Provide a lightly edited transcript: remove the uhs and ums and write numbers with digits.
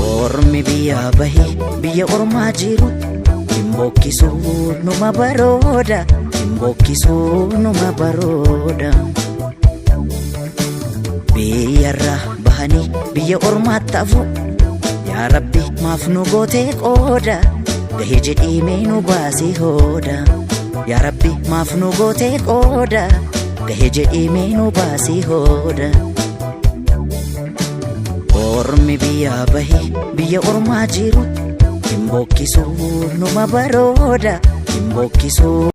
Ormi biyyaa bahe biyya ormaa jiru hin bokkisuu numa barooda hin bokkisuu numa barooda. Biyyarraa bahanii biyya ormaatti hafu yaa Rabbi maaf nu gootee qooda gahee jedhii mee nu baasii hooda. Yaa Rabbi maaf nu gootee qooda gahee jedhii mee nu baasii hooda. Ormi biyyaa bahe biyya ormaa jiru hin bokkisuu numa barooda hin bokkisuu.